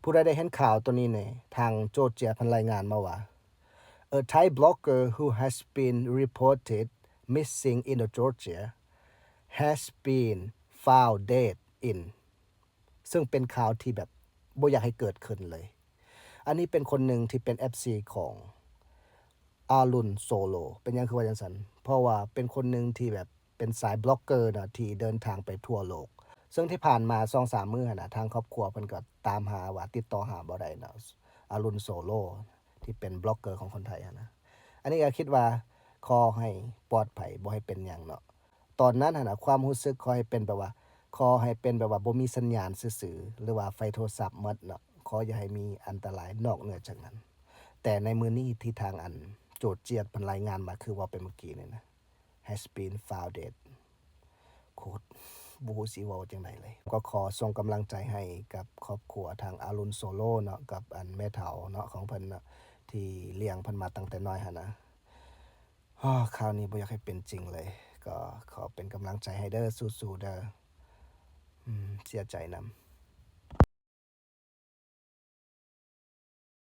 ຜູ້ໃດໄດ້ເຫັນຂ່າວໂຕນີ້ແດ່? ທາງ Georgia ເພິ່ນລາຍງານມາວ່າ A Thai blogger who has been reported missing in the Georgia has been found dead in ເຊິ່ງເປັນຂ່າວທີ່ແບບບໍ່ຢາກໃຫ້ເກີດຂຶ້ນເລີຍ. ອັນນີ້ເປັນຄົນໜຶ່ງທີ່ເປັນ ເອັຟຊີ ຂອງອາລຸນ ໂຊໂລ. ເປັນຫຍັງຄືວ່າຈັ່ງຊັ້ນ? ເພາະວ່າເປັນຄົນໜຶ່ງທີ່ແບບເປັນສາຍບລັອກເກີເນາະ ທີ່ເດີນທາງໄປທົ່ວໂລກ. ເຊິ່ງທີ່ຜ່ານມາສອງສາມມື້ຫັ້ນນະ ທາງຄອບຄົວເພິ່ນກໍຕາມຫາວ່າ ຕິດຕໍ່ຫາບໍ່ໄດ້ເນາະ ອາລຸນ ໂຊໂລ ທີ່ເປັນບລັອກເກີຂອງຄົນໄທຫັ້ນນະ. ອັນນີ້ກໍຄິດວ່າຂໍໃຫ້ປອດໄພ ບໍ່ໃຫ້ເປັນຫຍັງເນາະ. ຕອນນັ້ນຫັ້ນນະ ຄວາມຮູ້ສຶກຂໍໃຫ້ເປັນແບບວ່າ ຂໍໃຫ້ເປັນແບບວ່າບໍ່ມີສັນຍານຊື່ໆ ຫຼືວ່າໄຟໂທລະສັບໝົດເນາະ. ຂໍຢ່າໃຫ້ມີອັນຕະລາຍນອກເໜືອຈາກນັ້ນ. ແຕ່ໃນມື້ນີ້ທີ່ທາງອັນ Georgia ເພິ່ນລາຍງານມາ ຄືເວົ້າໄປເມື່ອກີ້ນີ້ນະ has been found dead ໂຄດ ບໍ່ຮູ້ຊິເວົ້າຈັ່ງໃດເລີຍ. ກໍຂໍສົ່ງກຳລັງໃຈໃຫ້ກັບຄອບຄົວທາງອາລຸນ ໂຊໂລເນາະ ກັບອັນແມ່ເຖົ້າເນາະ ຂອງເພິ່ນເນາະ ທີ່ລ້ຽງເພິ່ນມາຕັ້ງແຕ່ນ້ອຍຫັ້ນນະ. ໂອ້ ຂ່າວນີ້ບໍ່ຢາກໃຫ້ເປັນຈິງເລີຍ. ກໍຂໍເປັນກຳລັງໃຈໃຫ້ເດີ ສູ້ໆເດີ. ອືມ ເສຍໃຈນຳ.